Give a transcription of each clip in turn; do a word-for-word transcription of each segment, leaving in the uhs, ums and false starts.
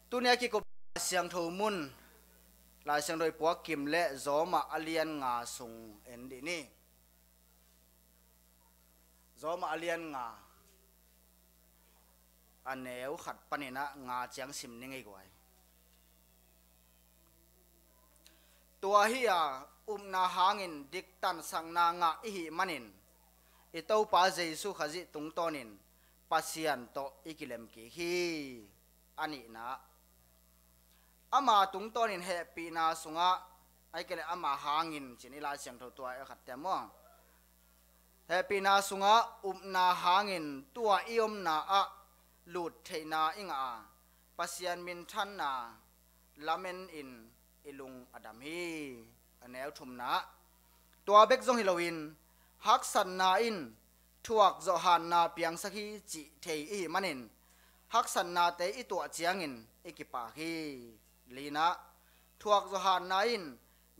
Tuni a kikup Lai Siangtho mun, Lai Siangtho i puak kim le Zawmah a lian nga sung en dih ni. Zawmah a lian nga, a neu khat panin ah nga ciang sim ning ei guai. Tua hi a, upna hangin diktansakna ngah i hih manin i Topa Jesu Khazih tungtawnin Pasian tawh i kilem kik hi. A nihna, ama tungtawnin hehpihna sungah, ai kei le ama hangin cin i Lai Siangtho tua e khat te maw? Hehpihna sungah upna hangin tua i omna ah lut theihna i ngah a, Pasian minthanna lamen in i lung a dam hi. A neu thumna, tua bek zong hi loin haksatna in thuak zawhhanna piangsak hi cih thei i hih manin haksatnate i tuah ciangin i kipak hi. Lina, thuak zawhhanna in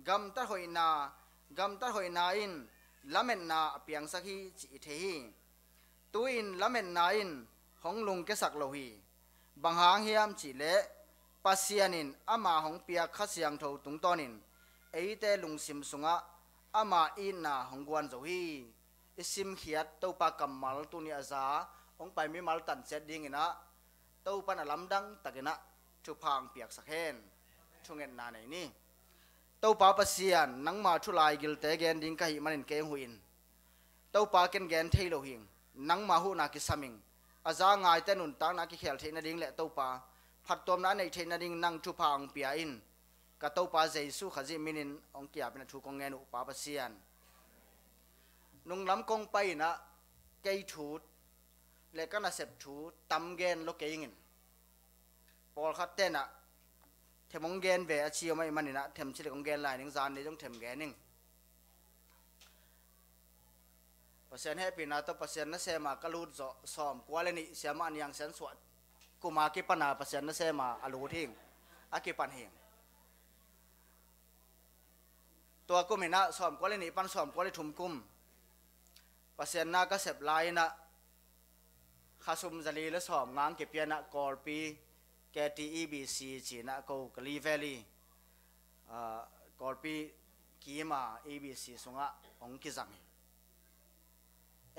gamtat hoihna, gamtat hoihna in lametna a piangsak hi cih i thei hi. Tu-in lametna in hong lungkiasak lo hi. Bang hang hiam cihleh Pasian in ama hong piak Kha Siangtho tungtawnin eite lungsim sungah ama itna hong guan zo hi. I simkhiat Topa kammal tuni a za hong pai mimal tanciat dinginah Topa na lamdang takinah thupha hong piaksak hen. Thungetna nei ni. Topa Pasian, nangma thu laigilte gen ding ka hih manin kei hong huhin. Topa, ken gen thei lo hing, nangma huhna kisam ing. A za ngaite nuntakna a kikhel theih nading le Topa phattuamna a neih theih nading nang thupha hong pia in. Ka Topa Jesu Khazih minin hong kiapin a thu kong ngen uh Pa Pasian. Nunglam kong pai inah kei thu le ka nasep thu tam gen lo kei ingin. Pawlkhat tenah them hong gen ve a ci om ahih maninah them ci le kong gen lai ning, zan ni zong them gen ing. Pasian hehpihna tawh Pasian nasema ka lut zawh sawm kua le nih siamah Niang Sian Suah kuma kipana Pasian nasema a lut hing, a kipan hing. Tua kum inah sawm kua le nih pan sawm kua le thum kum Pasian na ka sep lai inah khasum zali le sawm ngang kipianah Kawlpi K T E B C cinah ko Kalay Valley, ah, Kawlpi kima E B C sungah hong kizang hi.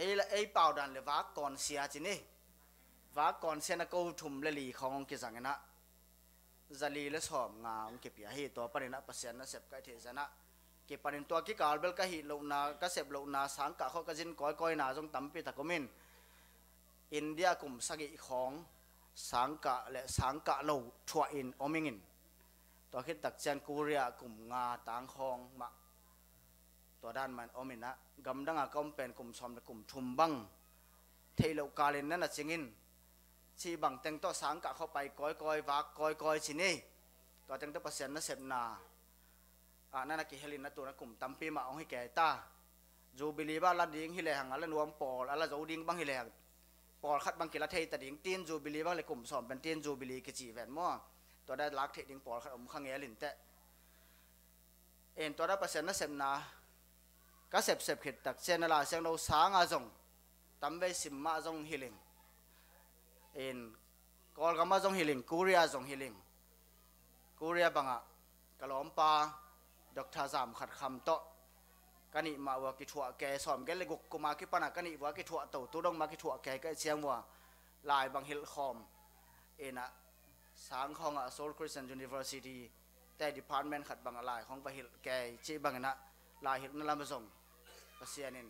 Ei, ei paudan le vak kawnsia ci ni. Vak kawnsia na ko thum le li khawng hong kizang inah zali le sawm nga hong kipia hi. Tua paninah Pasian nasep kaih theih zanah kipanin tua kikal bel ka hih lohna, ka sep lohna, sangkah khawh ka zin kawikawina zong tampi tak om in. India kum sagih khawng sangkah le sangkah lo thuah in om ingin. Tua khit takcian Korea kum nga tang khawng mah tua dan man om inah, gamdanga ka om pen kum sawm le kum thum bang theih loh kalin na na cingin, cih bang teng tawh sangkah khawh pai kawikawi, vak kawikawi ci ni. Tua teng tawh Pasian nasepna ah na na kihel in na tuna kum tampi mah hong hi kei ta. Jubilee bang la ding hi lehang a la nuam pawl a la zo ding bang hi lehang pawlkhat bang kila thei ta ding, tin Jubilee bang le kum sawm pen tin Jubilee kici ven maw? Tua dan lak theih ding pawlkhat om kha ngel in teh. En tua da Pasian nasepna ka sepsep khit takcian a Lai Siangtho sanga zong tamvei sim mah zong hi ling. En Kawlgam ah zong hi ling, Korea zong hi ling. Korea bangah ka lawmpa Doctor Zam Khat Kham tawh ka nih mah vua kithuah ke, sawm gel le guk kuma kipana ka nih vua kithuah to, tu dong mah kithuah ke ka i ciang vua lai bang hilh khawm. Inah sang khawngah Seoul Christian University te department khat bangah lai khawng va hilh kei cih banginah lai hilhna lam zong Pasian in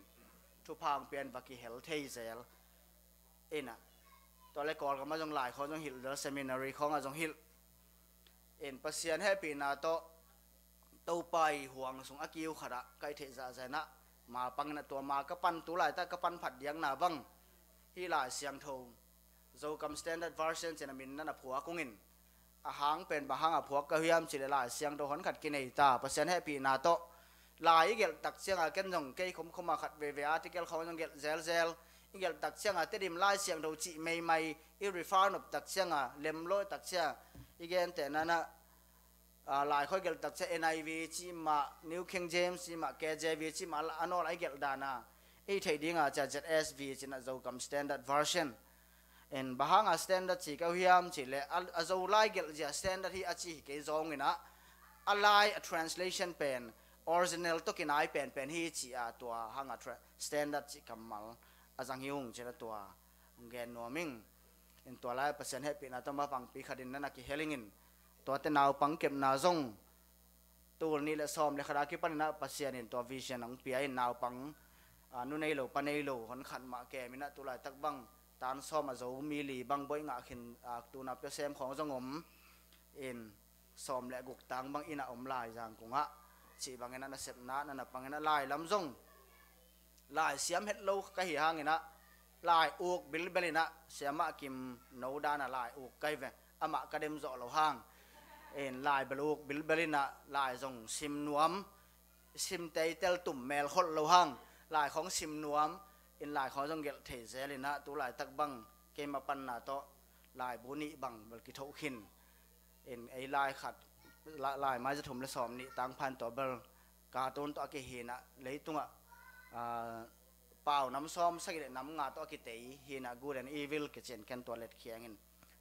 thupha hong pian va kihel thei zel. Inah tua le Kawlgam ah zong lai khawng zong hilh zel, seminary khawngah zong hilh. In Pasian hehpihna tawh Topa i huang sung a kiu khatah kaih theih zahzahinah ma panginah tua ma ka pan tu laitah ka pan phat diakna bang hih Lai Siangtho Zokam Standard Version cin a min na na phuak ungin, a hang pen bang hanga phuak ka hiam cih le Lai Siangtho hon khat kinei ta, Pasian hehpihna tawh lai i gelh tak cianga ken zong kei khomkhoma khat veivei article khawng zong gelh zelzel. I gelh tak cianga Tedim Lai Siangtho cih meimai i refer nop tak cianga lemlawh tak cianga i gentehna na, ah, laikhawng gelh tak cianga N I V cih mah, New King James cih mah, K J V cih mah, a nawl a i gelh dana i theih dinga cia Z S V cinah Zokam Standard Version. In bang hanga standard ci ka uh hiam cih leh a, a Zolai gelh zia standard hi a ci hi kei zawngin ah, a lai a translation pen original tawh kinai penpen hi ci a, tua hanga tra-, standard cih kammal a zang hi ung ci-in ah tua hong gen nuam ing. In tua lai Pasian hehpihna tawh mapangpi khatin na na kihel ingin, tuate naupang kepna zong tul nih le sawm le khat a kipanin ah Pasian in tua vision hong pia in naupang, a, nu nei lo pa nei lo honkhat mah kemin ah tulaitak bang tan sawm a zo mi li bang boih ngah khin, a, tuna pia sem khawng zong om in, sawm le guk tang bang inn ah om lai Zangkong ah, cih bangin ah nasepna na na pangin ah lai lam zong lai siam het lo ka hi hangin ah, lai uk bilbel in ah, Siamah Kim no dan a lai uk ka hi ve, amah ka dem zawh lo hang. In lai bel uk bilbel in ah, lai zong sim nuam, sim teitel tum mel kholh lo hang, lai khawng sim nuam, in lai khawng zong gelh thei zel in ah, tulaitak bang keima panna tawh laibu nih bang bel kithoh khin. In ei lai khat, la-, lai mai za thum le sawm nih tang phan tua bel cartoon tawh a kihin ah, leitungah, ah, pau nam sawm sagih le nam nga tawh a kitei hi in ah, good and evil kici in, ken tua letkhiang in.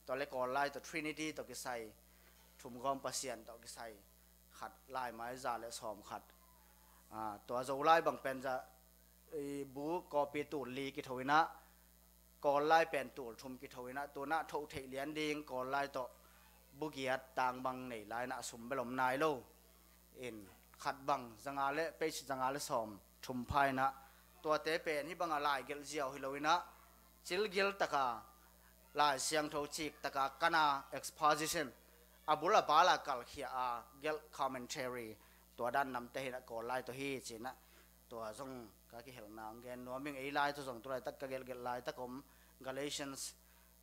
Tua le Kawl lai tawh Trinity tawh kisai, thumgawm Pasian tawh kisai khat, lai mai za le sawm khat. Ah, tua Zolai bang pen za, i, bu copy tul li kitho in ah, Kawl lai pen tul thum kitho in ah, tuna thoh theih lian ding Kawl lai tawh bu giat tang bang nei lai in ah, a sum bel om nai lo. In khat bang zanga le, page zanga le sawm thum pha in ah, tuate pen hih banga lai gelh ziau hi lo in ah, cilgil taka Lai Siangtho cik taka kana exposition, a bul a bal a kalkhia a gelh commentary, tua dan namte hi in ah Kawl lai tawh hi ci in ah, tua zong ka kihelhna hong gen nuam ing. Ei lai tawh zong tulaitak ka gelhgelh laitak om, Galatians,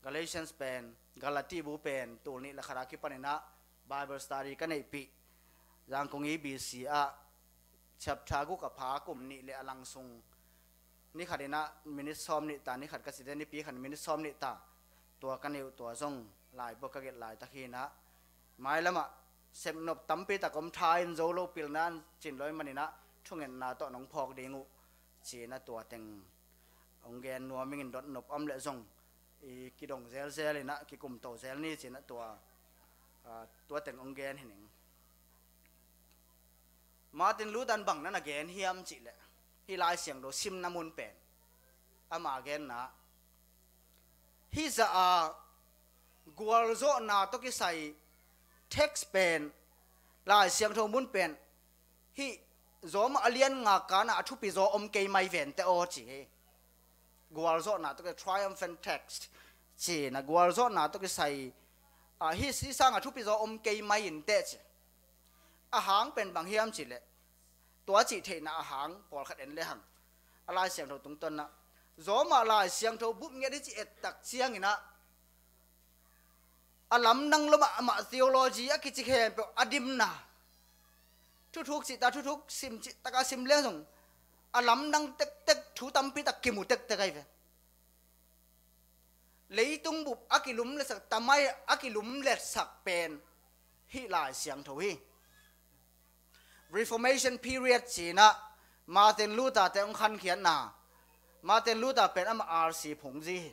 Galatians pen, Galati bu pen tul nih le khat a kipanin ah Bible study ka neihpih, Zangkong E B C ah chapter guk a pha kum nih le a lang sung, ni khat in ah minute sawm nih ta, ni khat ka cite, nipi khat minute sawm nih ta, tua ka neih uh, tua zong lai bua ka gelh laitak hi in ah, mailamah sepnop tampi tak om, tha in zo lo, pilna in cin lo ahih manin ah thungetna tawh nong phawk ding uh ci in ah, tua teng hong gen nuam ing. In dot nop om leh zong i kidong zelzel in ah, kikumto zel ni ci in ah, tua, ah, tua teng hong gen hi ning. Martin Luther in bang na na gen hiam cih leh, hih Lai Siangtho simna mun pen, ama genna, hih zah a gualzawhna tawh kisai text pen, Lai Siangtho mun pen, hih Zawmah a lian nga kana a thupi zaw om kei mai vente aw ci hi. Gualzawhna tawh kisai, triumphant text ci in ah, gualzawhna tawh kisai, a, hih, hih sanga thupi zaw om kei mai inteh ci. A hang pen bang hiam cih leh, tua cih theihna a hang pawlkhat en lehang, a Lai Siangtho tungtawn ah, Zawmah Lai Siangtho bup ngiat hi ci et tak ciangin ah, a lamdang lo mahmah theology a kici khempeuh a dimna, thuthuk cihtak, thuthuk sim cihtak a sim leng zong, a lamdang tektek, thu tampi tak kimu tektek ahi ve. Leitung bup a kilumletsak, tamai a kilumletsak pen hih Lai Siangtho hi. Reformation period ci in ah Martin Luther te hong khankhiatna, Martin Luther pen amah R C phungzi hi.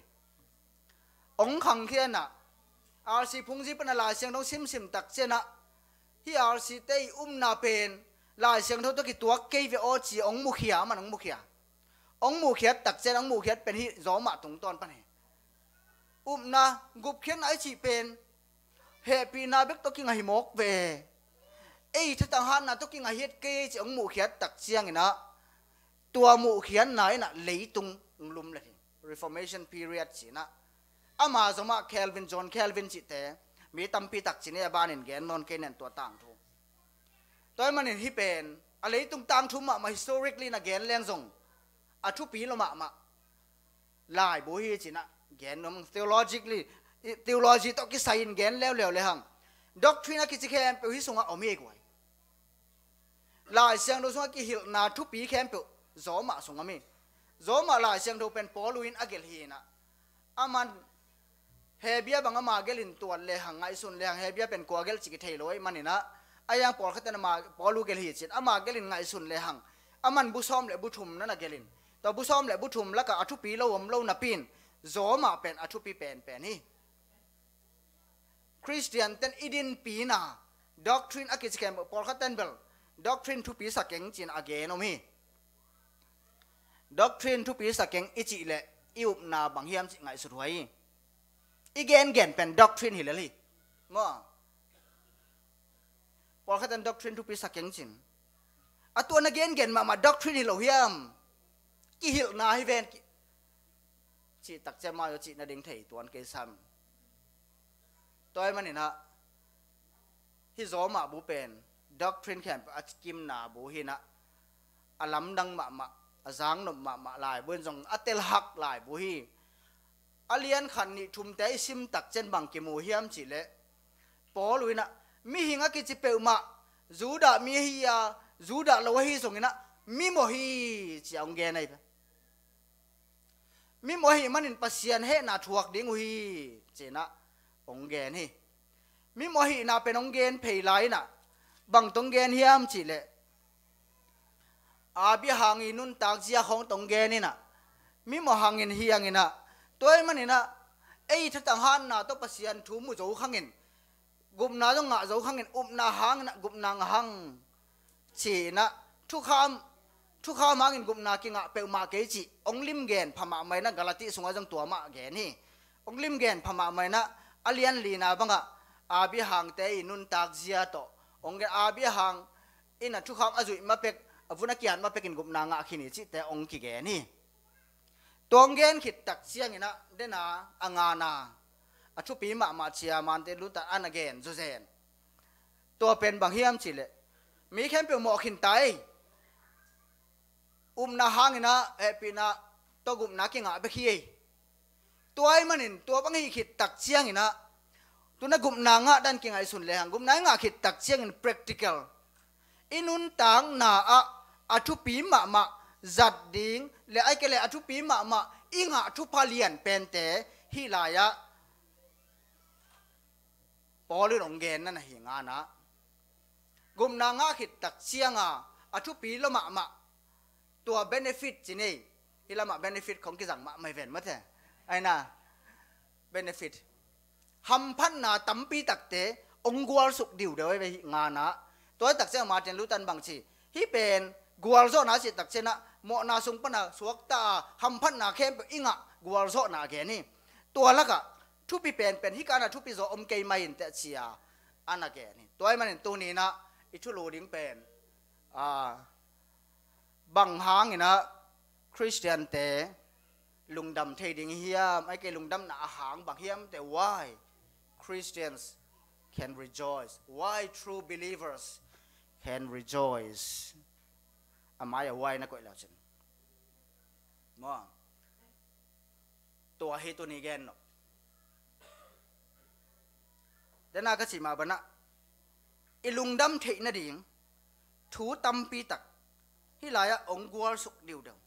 Hong khankhiatna, R C phungzi pan a Lai Siangtho simsim tak ciangin ah, hih R C te i upna pen Lai Siangtho tawh kituak kei ve aw ci hong mukhia, aman hong mukhia. Hong muhkhiat tak ciang, hong muhkhiat pen hih Zawmah tungtawn pan hi. Upna, gupkhiatna i cih pen hehpihna bek tawh kingah hi mawk ve. Ei thatang hatna tawh kingah hi et kei ci hong muhkhiat tak ciangin ah, tua muhkhiatna in ah leitung hong lumlet hi. Reformation period ci in ah, ama zomah Calvin, John Calvin cihte, mi tampi tak ci in ah, a banin gen nawn kei nen tua tangthu. Tua ahih manin hih pen a leitung tangthu mahmah, historically na gen leng zong a thupi lo mahmah laibu hi ci in ah gen nuam, theologically, theology tawh kisai in gen leuleu lehang, doctrine a kici khempeuh hih sungah om hi guai. Lai Siangtho sungah kihilhna thupi khempeuh Zawmah sung om hi. Zawmah Lai Siangtho pen Paulu in a gelh hi in ah, aman Hebru bang ama gelh in tuat lehang, ngaihsun lehang, Hebru pen kua gelh cih kithei lo ahih manin ah, a hiang pawlkhat in ama, Paulu gelh hi ci in, ama gelh in ngaihsun lehang, aman bu sawm le bu thum na na gelh in, tua bu sawm le bu thum lakah a thupi lo om lo napi in, zaw mah pen a thupi penpen hi. Khristian ten i dinpina, doctrine a kici khempeuh, pawlkhat ten bel doctrine thupi sa keng ci-in a gen om hi. Doctrine thupi sa keng i cih leh i upna bang hiam cih ngaihsut huai hi. I gengen pen doctrine hi lel hi. Maw? Pawlkhat ten doctrine thupi sa keng ci-in, a tua na gengen mahmah doctrine hi lo hiam? Kihilhna hi ven ki-, cih takciang mah zaw cih nading thei tuan kei sam. Tua ahih manin ah, hih zaw mah bu pen doctrine khempeuh a kimna bu hi-in ah, a lamdang mahmah, a zaknop mahmah laibu in zong a telhak laibu hi. A lian khat nih thumte i sim takciang bang kimu hiam cih leh, Paul in ah, mihing a kici peuhmah, Judah mi ahi a, Judah lo ahi zongin ah, mimawh hi ci-a hong gen ahi ve. Mimawh ahih manin Pasian hehna thuak ding uh hi ci-in ah hong gen hi. Mimawh ahihna pen hong gen phei lai-in ah, bang tawh hong gen hiam cih leh, Abraham i nuntak zia khawng tawh hong gen in ah, mimawh hangin hi hangin ah, tua ahih manin ah, ei thatang hatna tawh Pasian thu mu zo khangin, gupna zong ngah zo khangin, upna hangin ah gupna ngah hang ci-in ah, thukham, thukham hangin gupna kingah peuhmah kei cih hong limgen pha mahmah in ah, Galati sungah zong tua mah gen hi. Hong limgen pha mahmah in ah, a lian lina bangah Abraham-te i nuntak zia tawh hong gen, Abraham in ah thukham a zuih ma pek, a vun a kihat ma pekin gupna ngah khin hi cihte hong kigen hi. Tua hong gen khit takciangin ah, dena, a ngana, a thupi mahmah cia Martin Luther a na gen zawzen, tua pen bang hiam cih leh, mi khempeuh mawh khin ta ei. Upna hangin ah hehpihna tawh gupna kingah bek hi ei. Tua ahih manin tua bang hih khit takciangin ah, tu-in ah gupna ngah dan kingaihsun lehang, gupna i ngah khit takciangin practical, i nuntakna ah a thupi mahmah zat ding, le ahih kei leh a thupi mahmah i ngah thupha lian pente hih lai-ah Paul in hong genna na hi, ngana. Gupna ngah khit takcianga a thupi lua mahmah, tua benefit ci ni ei. Hih lamah benefit khong kizang mahmah hi ven maw te. Aina, benefit, hamphatna tampi takte hong gualsuk diudeu ahi ve hih, ngana. Tua hih takciang Martin Luther in bang ci, hih pen gualzawhna a cih takciang ah, mawhna sung pana suakta a hamphatna khempeuh i ngah gualzawhna a gen hi. Tua lakah thupi penpen, hih kana thupi zaw om kei mah inteh cia a na gen hi. Tua ahih manin tuni-in ah i thulu ding pen, a, bang hangin ah Khristiante lungdam thei ding hiam? Ahih kei leh lungdamna a hang bang hiam te, why Christians can rejoice, why true believers can rejoice? A mai-ah why na koih le cin, maw? Tua hi tuni gen nop. Dena ka cih mah banah, i lungdam theih nading thu tampi tak hih lai-ah hong gualsuk diudeu.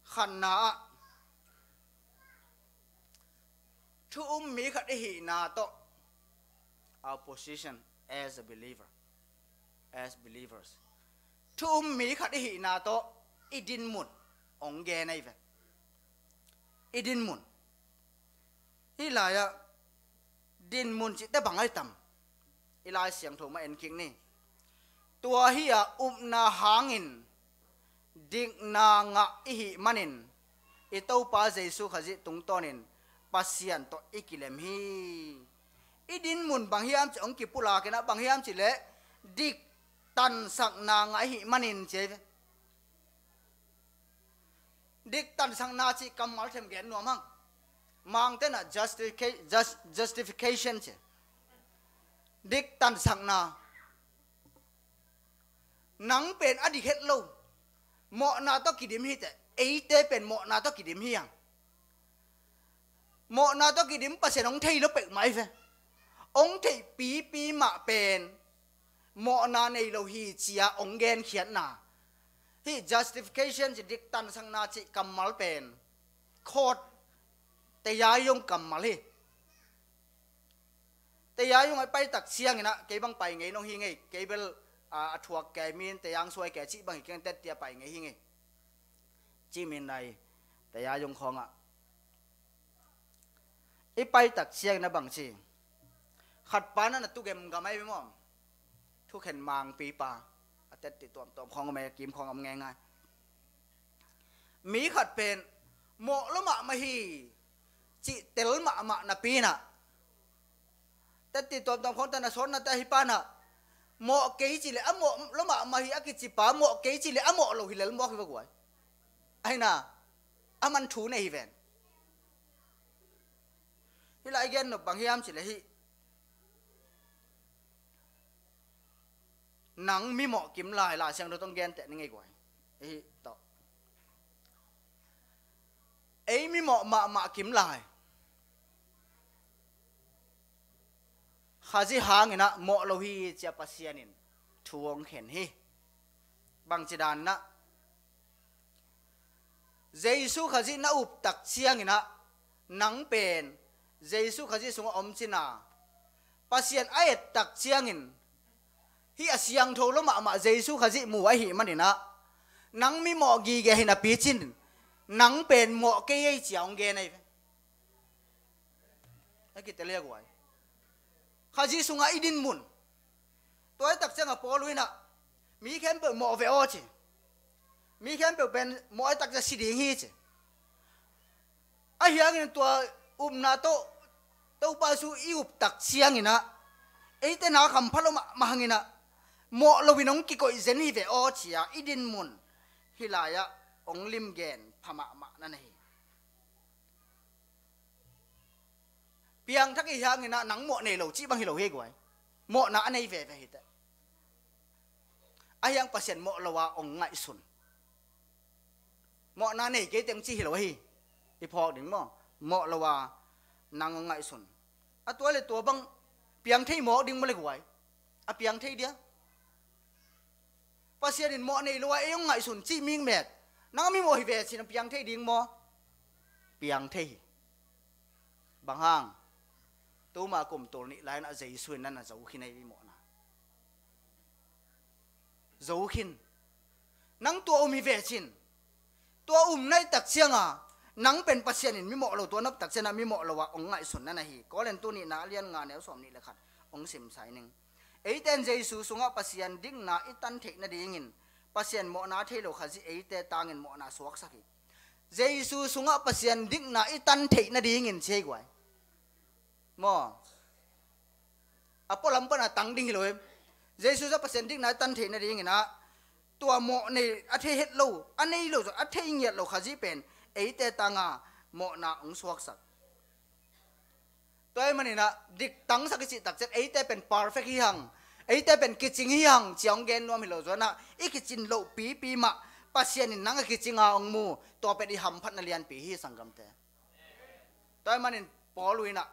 Khatna ah, thu um mi khat i hihna tawh, our position as a believer, as believers. Thu um mi khat i hihna tawh i dinmun hong gen ahi ve. I dinmun. Hih lai-ah dinmun cihte bang ahi tam? I Lai Siangtho mah en kik ni. Tua hi-a, upna hangin dikna ngah i hih manin, i Topa Jesu Khazih tungtawnin Pasian tawh i kilem hi. I dinmun bang hiam cih hong kipulak in ah, bang hiam cih leh dik tansakna ngah i hih manin ci ahi ve. Dik tansakna cih kammal them gen nuam hang. Mangte in ah justifica-, jus-, justification ci. Dik tansakna. Nang pen a dik het lo. Mawhna tawh kidim hi teh. Eite pen mawhna tawh kidim hi hang. Mawhna tawh kidim Pasian hong thei lo peuhmah hi ve. Hong theih pipi mah pen mawhna nei lo hi ci-a hong genkhiatna. Hih justification cih, dik tansakna cih kammal pen court, tayayung kammal hi. Tayayung ah i pai tak ciangin ah, kei bang pai ngei nong hi ngei, kei bel, a, a thuak kei, mi in tayayung suai kei cih bang hi keng, tet tia pai ngei hi ngei. Cih min nai, Taya zong khawngah i paitak ciangin a bangci, khat pa na na tu gemgam ai maw? Thukhen mangpipa, a tetti tuamtuam khawng om e, kim khawng om ngeingai. Mi khat pen mawh lo mahmah hi cih tel mahmah napi inah, tetti tuamtuam khawng tana sawtna te ahi panah, mawh kei cileh a mawh lo mahmah hi a kicipa, mawh kei cileh a mawh lo hi lel mawk hi va guai. Aina a man thu nei hi ven. Hih lai gen nop bang hiam cileh hih, nang mimawh kim lai, Lai Siangtho tawh gen teh ni ngei guai. Hih tawh, ei mimawh mahmah kim lai, Khazih hanginah mawh lo hi cia Pasian in thu hong khen hi. Bangci daninah, Jesu Khazih na uptak cianginah, nang pen Jesu Khazih sungah om cina, Pasian a ettak ciangin, hih a siangtho lo mahmah Jesu Khazih mu ahih maninah, nang mimawh gige hi napi cin, nang pen mawh kei ei cia hong gen ahi ve. A kitel hi a guai. Khazih sungah i dinmun. Tua i tak ciangah Paul inah, mi khempeuh mawh ve aw ci. Mi khempeuh pen mawh i tak ciang si ding hi ci. Ahi hangin tua upna tawh Topa Jesu i uptak cianginah, eite na khampha lo mahmah hanginah, mawh loin hong kikoih zen hi ve aw cia i dinmun hih lai-ah hong limgen pha mahmah na na hi. Piangthak i hianginah nang mawh nei lo cih bang hi lo hi guai. Mawhna a nei veve hi teh. Ahi hang Pasian mawh lo a hong ngaihsun. Mawhna nei kei teng cih hi lo hi. I phawk ding maw? Mawh lo a nang hong ngaihsun. A tua le tua bang piang thei mawk ding maw le guai? A piang thei dia? Pasian in mawh nei lo a ei hong ngaihsun cih mikmek, nang a mimawh hi ve cin a piang thei ding maw? Piang thei hi. Bang hang? Tuma kum tul nih lai-in a Jesu in na na zo khin a i mawhna. Zo khin. Nang tua um hi ve cin. Tua um na i tak cianga, nang pen Pasian in mimawh lo, tua na uptak cianga mimawh lo a hong ngaihsun na na hi. Korintu nihna a lian nga neu sawm nih le khat hong simsai ning. Eite in Jesu sungah Pasian dikna i tan theih nadingin, Pasian mawhna thei lo Khazih eite tangin mawhna suaksak hi. Jesu sungah Pasian dikna i tan theih nadingin ci hi guai. Maw? A pualam pana tang ding hi lo em. Jesu sungah Pasian dikna i tan theih nadinginah, tua mawh nei a thei het lo, a nei lo, a thei ngiat lo Khazih pen eite tanga mawhna hong suaksak. Tua ahih maninah, diktangsak i cih tak ciang, eite pen perfect hi hang, eite pen kicing hi hang cia hong gen nuam hi lo, zuanah i kicin loh pipi mah Pasian in nang a kicinga hong mu, tua pen i hamphatna lianpi hi, sanggamte. Tua ahih manin Paul inah,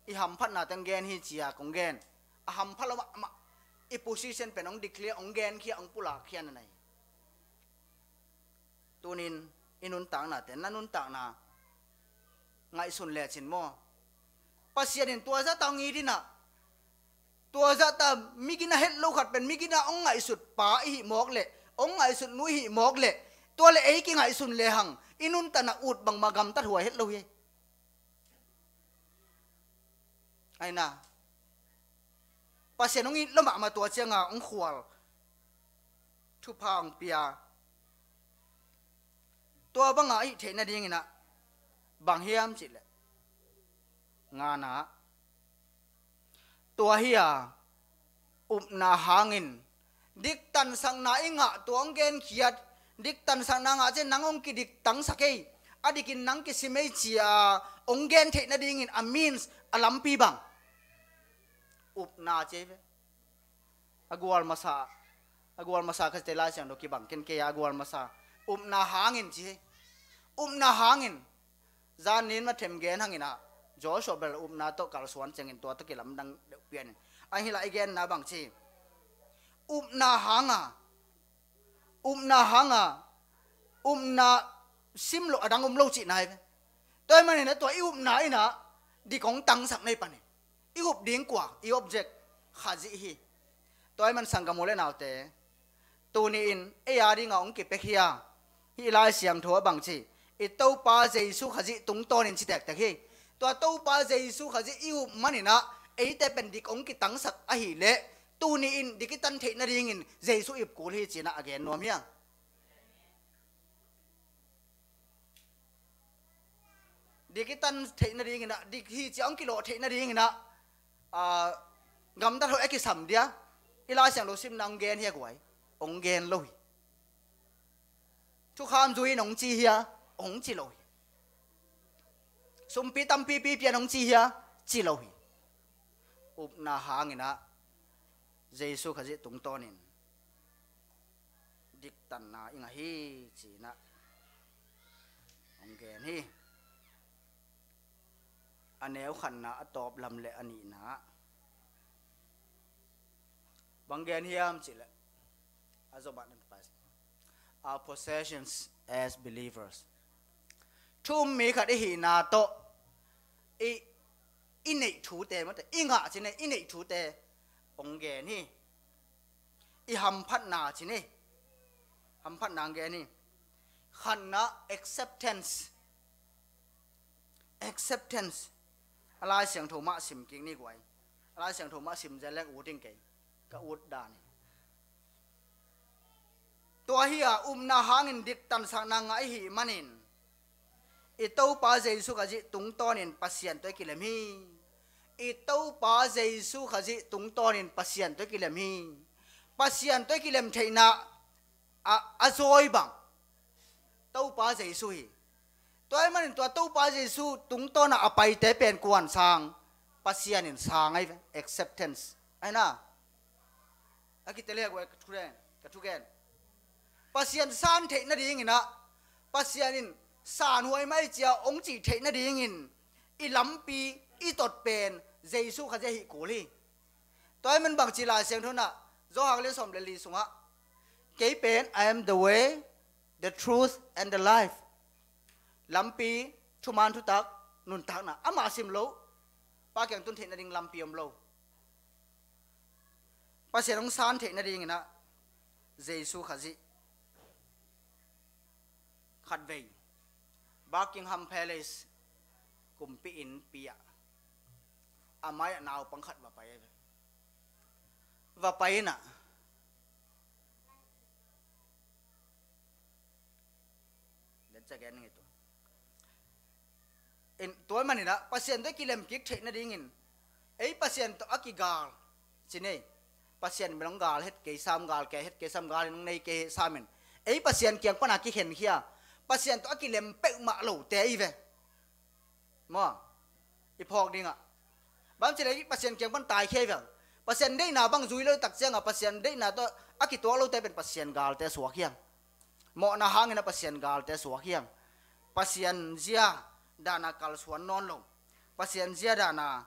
i hamphatna teng gen hi cia kong gen. A hamphat lo mahmah, i position pen hong declare, hong genkhia, hong pulakkhia na na hi. Tunin i nuntaknate, na nuntakna ngaihsun lecin maw? Pasian in tua zahta hong it inah, tua zahta migina het lo khat pen migina hong ngaihsut pa i hih mawk leh, hong ngaihsut nu i hih mawk leh, tua le ei kingaihsun lehang i nuntakna ut bangmah gamtat huai het lo hi. Aina, Pasian hong it lo mahmah tua cianga hong khual, thupha hong pia. Tua banga i theih nadinginah bang hiam cihleh, ngana, tua hi-a upna hangin diktansakna i ngah tua hong genkhiat, diktansakna ngah ciang nang hong kidiktangsak ei, a dikin nang kisim ei cia hong gen theih nadingin a means, a lampi bang? Upna ci hi ve. A gual masa, a gual masa kha cite Lai Siangtho kibang ken kei a, a gual masa upna hangin ci hi. Upna hangin. Zan nin mathem gen hanginah, Joshua bel upna tawh kalsuan ciangin tua tawh kilamdang deuh pianin. A hih lai i genna bang ci? Upna hanga, upna hanga, upna sim loh a dang om lo cihna hi ve. Tua ahih maninah tua i upna inah dik hong tangsak na hi pan hi. I up ding kua? I object Khazih hi. Tua ahih man sanggam u le naute, tuni-in ei a dinga hong kipia hi a, hih Lai Siangtho a bang ci? I Topa Jesu Khazih tungtawnin ci tektek hi. Tua Topa Jesu Khazih i up maninah eite pen dik hong kitangsak ahileh tuni-in dik i tan theih nadingin Jesu ip kul hi cinah a gen nuam hiang. Dik i tan theih nadinginah, dik hi cia hong kilawh theih nadinginah, a, gamtat hoih a kisam dia. I Lai Siangtho simna hong gen hia guai? Hong gen lo hi. Thukham zui in hong ci hia? Hong ci lo hi. Sumpi tampipi pian hong ci hia? Ci lo hi. Upna hanginah Jesu Khazih tungtawnin diktanna i ngah hi cinah hong gen hi. A neu khatna, a tawp lam le a nihna bang gen hiam cihleh, a zomah nan pai, our possessions as believers. Thu um mi khat i hihna tawh i, i neih thute, mate, i ngah cine, i neih thute hong gen hi. I hamphatna cine, hamphatna hong gen hi. Khatna, acceptance. Acceptance. A Lai Siangtho mah sim kik ni guai. A Lai Siangtho mah sim zel leng ut ing kei. Ka ut dan hi. Tua hi-a upna hangin diktansakna ngah i hih manin i Topa Jesu Khazih tungtawnin Pasian tawh i kilem hi. I Topa Jesu Khazih tungtawnin Pasian tawh i kilem hi. Pasian tawh i kilem theihna a, a zawi bang Topa Jesu hi. Tua ahih manin tua Topa Jesu tungtawnah a paite pen kuan sang? Pasian in sang ahi ve, acceptance. Ahi na? A kitel hi a guai ka thugen, ka thugen. Pasian san theih nadinginah, Pasian in sanhuai mah i cia hong cih theih nadingin i lampi, i tot pen Jesu Khazih ahi kul hi. Tua ahih man bangci Lai Siangtho nah, Johan lian sawm le li sungah, kei pen, I am the way, the truth and the life. Lampi, thuman thutak, nuntakna. Amah sim lo, Pa kiang tun theih nading lampi om lo. Pasian hong san theih nadinginah Jesu Khazih khatvei Buckingham Palace kumpi innpi-ah a mai-ah naupang khat va pai, va pai inah, den ca gen ning i tua. In, tua maninah Pasian tawh i kilem kik theih nadingin ei Pasian tawh a kigal cine. Pasian min hong gal het kei sam, gal kei het kei sam, gal in hong nei kei sam in ei Pasian kiang pana kikhenkhia, Pasian tawh a kilem peuhmah lote i ve. Maw, i phawk dingah bang cileh Pasian kiang pan taikhia i ve. Pasian deihna bang zui lo i tak ciangah Pasian deihna tawh a kituak lote pen Pasian galte suak hiam? Mawhna hangin a Pasian galte suak hiam? Pasian zia dana kalsuan nawn lo, Pasian zia dana,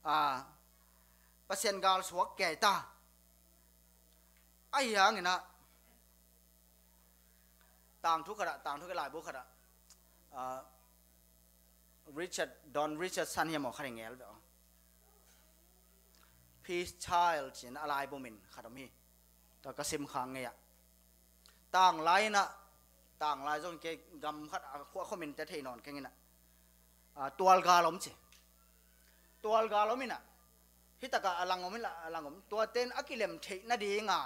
a, Pasian gal suak kei ta. Ahi hanginah tangthu khatah, tangthu kei laibu khatah, a, Richard, Don Richardson hiam aw, khat i ngel ve aw. Peace Child cin a laibu min khat om hi. Tua ka sim khang ngei ah, tanglai inah, tanglai zong kei gam khat a khua khuamin te thei nawn keng inah, a, tualgal om ci. Tualgal om inah, hitakah a lang om inah, a lang om, tuaten a kilem theih nadinga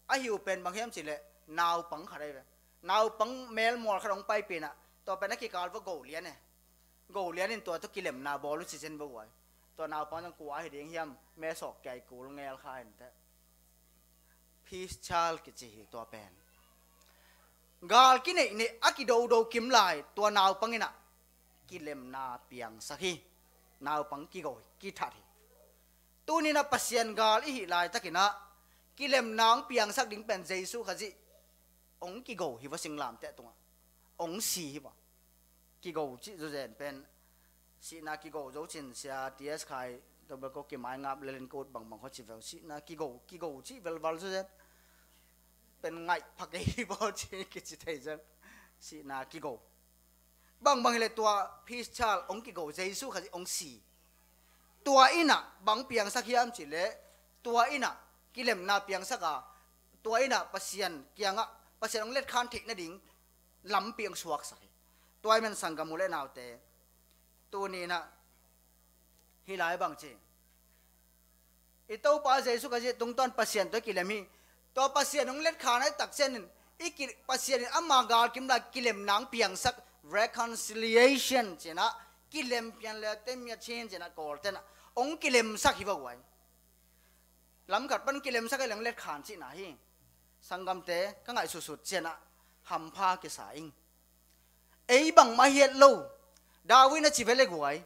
a hiu pen bang hiam cihleh naupang khat ahi ve. Naupang melmual khat hong paipih inah, tua pen a kikal va go lian e. Go lian in tua tawh kilemna bawl uh ci cin va guai. Tua naupang zong kua ahi ding hiam, mesawk kiai kul ngel kha in teh. Peace Child kici hi tua pen. Gal kineihneih a kidodo kim lai tua naupang inah kilemna piangsak hi. Naupang kigo hi, kithat hi. Tuninah Pasian gal i hih laitakinah kilemna hong piangsak ding pen Jesu Khazih hong kigo hi va, singlamteh tungah hong si hi va. Kigo cih zawzen pen sihna kigo zo cin, sia T S Khai tobel ko kimaingap lelin ko ut bangbang kho ci veu. Sihna kigo, kigo cih velval zawzen pen ngaih pha kei hi baw ci kici thei zeng. Sihna kigo. Bangbang hileh tua Peace Child hong kigo, Jesu Khazih hong si. Tua inah bang piangsak hiam cihleh, tua inah kilemna piangsak a, tua inah Pasian kiangah Pasian hong letkhan theih nading lampi hong suaksak hi. Tua ahih manin sanggam u le naute, tuni-in ah hih lai bang ci, i Topa Jesu Khazih tungtawn Pasian tawh kilem hi. Tua Pasian hong letkhan ahih takciangin i ki, Pasian in ama galkim lai kilemna hong piangsak, reconciliation ci-in ah, kilem pian le te mia chin ci-in ah Kawlte in ah hong kilemsak hi va guai. Lamkhat pan kilemsak a leng letkhan cihna hi. Sanggamte, ka ngaihsutsut ciangin ah hampha kisa ing. Ei bangmah hi het lo. David in a ci ve le guai.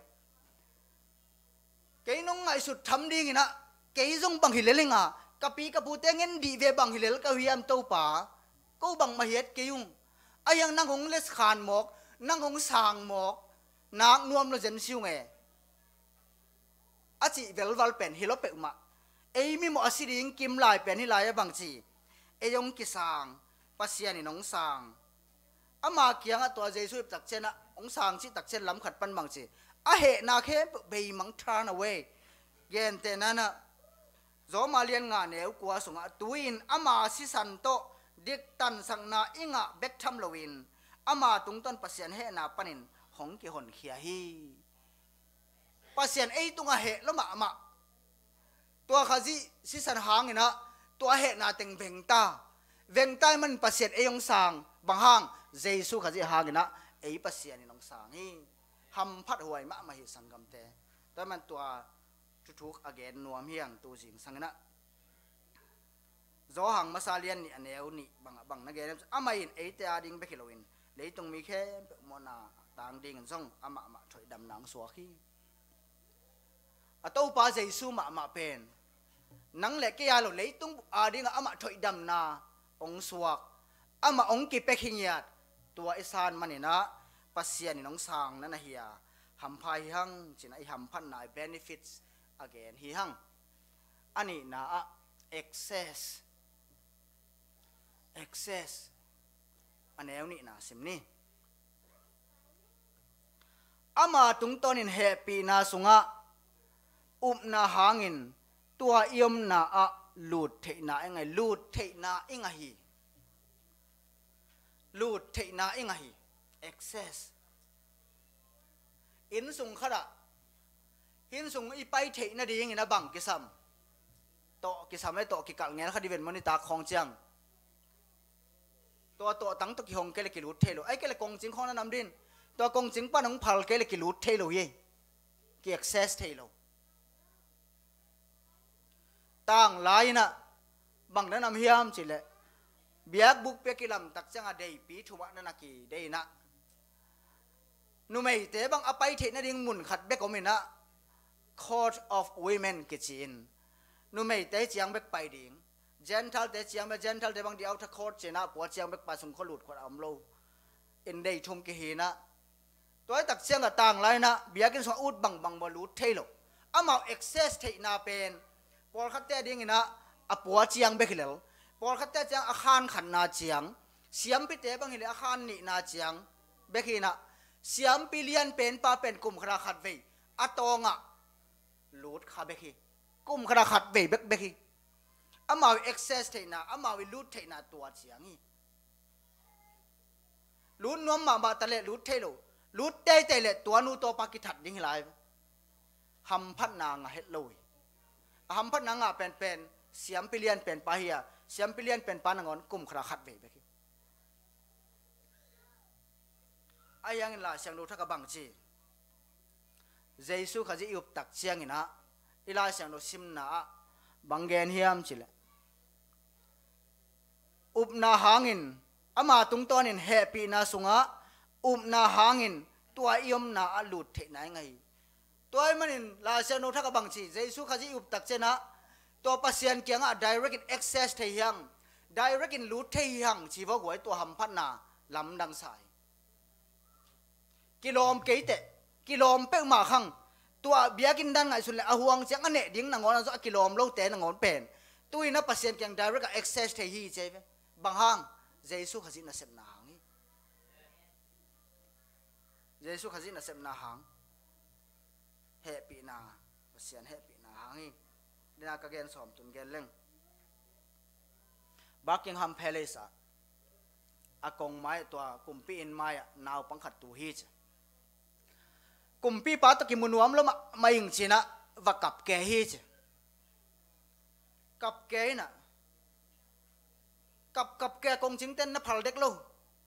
Kei nong ngaihsut tham dingin ah, kei zong bang hi lel ing a, ka pi ka pute ngen dih ve bang hi lel ka hiam Topa. Ko bangmah hi het kei ung. A hiang nang hong letkhan mawk, nang hong sang mawk, nak nuam lo zen si ung e. A cih velval pen hi lo peuhmah. Ei mimawh a si ding kim lai pen hih lai a bang ci, ei hong kisang, Pasian in hong sang. Ama kiangah tua Jesu ip takciangin ah hong sang cih takciang lamkhat pan bang ci, a hehna khempeuh beimang, turn away. Gentehna-in ah Rom a lian nga neu kua sungah, tu-in ama sisan tawh diktansakna i ngah bek tham loin ama tungtawn Pasian hehna panin hong kihonkhia hi. Pasian ei tungah heh lo mahmah. Tua Khazih sisan hangin ah tua hehna teng veng ta. Veng ta ahih manin Pasian ei hong sang. Bang hang? Jesu Khazih hangin ah ei Pasian in hong sang hi. Hamphat huai mahmah hi sanggamte. Tua ahih manin tua thuthuk a gen nuam hi hang tu zingsangin ah. Johan masa lian nih a neu nih bangah bang na gen hiam cih leh, amah in eite ading bek hi loin leitung mi khempeuh mawhna tang dingin zong amah mah thoihdamna hong suak hi. A Topa Jesu mahmah pen nang le kei a lo, leitung bup adingah amah thoihdamna hong suak, amah hong kipia hi ngiat. Tua i san manin ah Pasian in hong sang na na hi a, hampha hi hang ci-in ah i hamphatna i benefits a gen hi hang. A nihna ah access. Access. A neu nihna sim ni. Ama tungtawnin hehpihna sungah upna hangin tua i omna ah lut theihna i ngah hi. Lut theihna i ngah hi. Lut theihna i ngah hi. Access. Inn sung khatah, inn sung i pai theih nadingin a bang kisam? Tawh kisam le tawh kikalh ngen kha ding ven maw, nitak khawng ciang. Tua tawhtang tawh kihong kei leh kilut thei lo. Ahih kei leh kongcing khawng na nam ding. Tua kongcing pan hong phal kei leh kilut thei lo hi. Ki-access thei lo. Tanglai-in ah bang na nam hiam cih leh, biakbukpi a kilamtak ciangah deipi thumah na na kidei-in ah, numeite bang a pai theih nading mun khat bek om-in ah, Court of Women kici-in, numeite ciang bek pai ding, Gentile-te ciang bek, Gentile-te bang the outer court ci-in ah, a pua ciang bek pai, sung khua lut khuat a om lo. Inn dei thum kihi-in ah, tua ahih tak ciangah tanglai-in ah biakinn sungah ut bangbang bang lut thei lo. Amau access theihna pen pawlkhatte adingin ah a pua ciang bek hi lel. Pawlkhatte ciang a khan khatna ciang, siampite bang hi leh a khan nihna ciang bek hi-in ah, siampi lianpen pa pen kum khatah khatvei a tawngah lut kha bek hi. Kum khatah khatvei bekbek hi. Amau i access theihna, amau i lut theihna tua ciang hi. Lut nuam mahmah ta leh lut thei lo. Lut teitei leh tua nu tua pa kithat ding hi lai. Hamphatna ngah het lo hi. A hamphatna ngah penpen siampi lianpen pa hi a, siampi lianpen pa nangawn kum khatah khatvei bek hi. Ahi hangin Lai Siangtho thak ah bang ci? Jesu Khazih i up tak ciangin ah, i Lai Siangtho simna ah bang gen hiam cih leh, upna hangin, ama tungtawnin hehpihna sungah upna hangin tua i omna ah lut theihna i ngah hi. Tua ahih manin Lai Siangtho thak ah bang ci? Jesu Khazih i up tak ciangin ah tua Pasian kiangah direct in access thei hi hang, direct in lut thei hi hang ci vua guai, tua hamphatna lamdang sa hi. Kilawm kei teh, kilawm peuhmah khang. Tua biakinn dan ngaihsun leh a huang ciang a neh ding nangawn a zawh a kilawm lote nangawn pen tu-in ah Pasian kiang direct ah access thei hi ci hi ve. Bang hang? Jesu Khazih nasepna hang hi. Jesu Khazih nasepna hang. Hehpihna, Pasian hehpihna hang hi. Dena ka gen sawm tun gen leng. Buckingham Palace ah A kong mai-ah, tua kumpi inn mai-ah naupang khat tu hi ci. Kumpipa tawh kimu nuam lo mahmah ing ci-in ah va kap kei hi ci. Kap kei in ah, kap kap kei, a kongcingte'n na phal dek lo,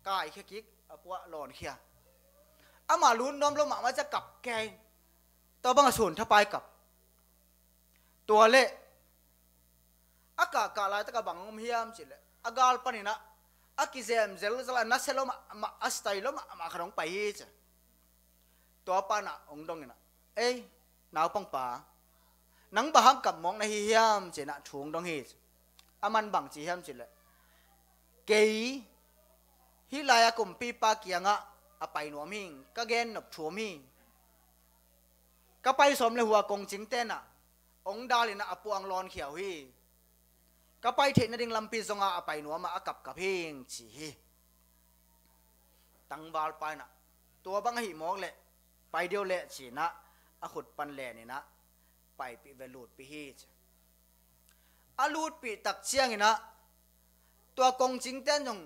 kaikhia kik, a puah lawnkhia. Amah lut nuam lo mahmah ci-a kap kei. Tua bang a sun thapai kap. Tua leh a kahkah laitak ah bang om hiam cih leh, a gal panin ah a kizem zelzel, a nasia lo mahmah, a style lo mahmah khat hong pai hi ci. Tua pa'n ah hong dong in ah, "Ei, naupangpa, nang bang hang kap mawk na hi hiam?" ci-in ah thu hong dong hi ci. Aman bang ci hiam cih leh, "Kei hih lai-a kumpipa kiangah a pai nuam hi ing, ka gen nop thu om hi. Ka pai sawm leh hua kongcingte'n ah hong dal in ah a puah hong lawnkhia uh hi. Ka pai theih nading lampi zong ah a pai nuam ah a kapkap hi ing," ci hi. Tangvalpa in ah, "Tua bang ahih mawk leh pai dih o leh," ci-in ah a khut pan len in ah paipih ve, lutpih hi ci. A lutpih tak ciangin ah tua kongcingte'n zong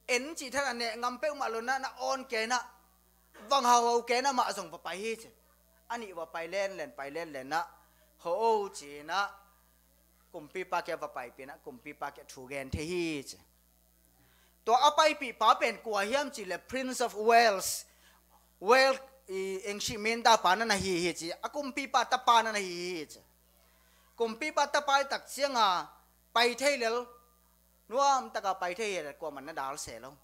en cih thadah, neh ngam peuhmah lo in ah, na awn kei in ah, vang hauhau kei in ah, amah zong va pai hi ci. A nih va pai lenlen, pai lenlen in ah, "Ho o," ci-in ah kumpipa kiang va paipih in ah kumpipa kiang thu gen thei hi ci. Tua a paipihpa pen kua hiam cih leh Prince of Wales, Wales i engshih minta pa na na hi hi ci, a kumpipa tapa na na hi hi ci. Kumpipa tapa ahih tak ciang a pai thei lel, nuamtak a pai thei hi leh kuamah'n na dal se lo.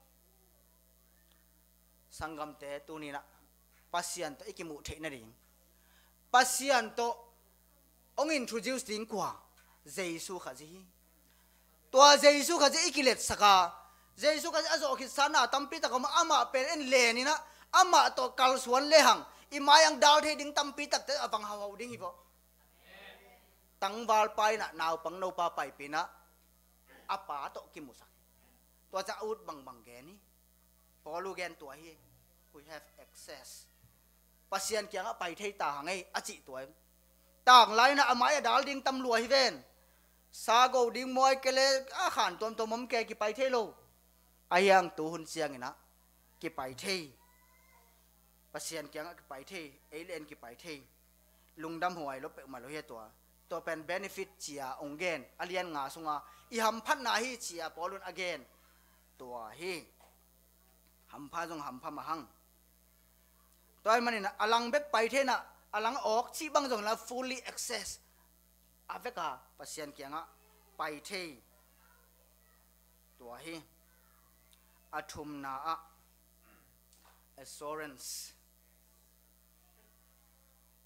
Sanggamte, tuni-in ah Pasian tawh i kimuh theih nading, Pasian tawh hong introduce ding kua? Jesu Khazih hi. Tua Jesu Khazih i kiletsak a, Jesu Khazih a zawh khitsa na tampi tak om a, amah pen en len in ah, amah tawh kalsuan lehang i mai-ah dal thei ding tampi takte a vang hauhau ding hi vaw. Tangvalpa in ah naupang nopa paipih in ah a pa tawh kimusak. Tua ciang a ut bangbang gen hi. Paul uh gen tua hi. We have access. Pasian kiangah pai thei ta hang ei, a cih tua hi. Tanglai in ah a mai-ah dal ding tam lua hi ven. Sa go ding, muai kei leh a khan tuamtuam om kei, kipai thei lo. Ahi hang tuhun ciangin ah kipai thei. Pasian kiangah kipai thei, ei leh en kipai thei. Lungdam huai lo peuhmah lo hi a tua. Tua pen benefit ci-a hong gen, a lian nga sungah i hamphatna hi ci-a Paul un a gen. Tua hi. Hampha zong hampha mah hang. Tua ahih manin a lang bek pai thei in ah, a lang awk cih bang zong la fully access. A vek a Pasian kiangah pai thei. Tua hi. A thumna ah assurance.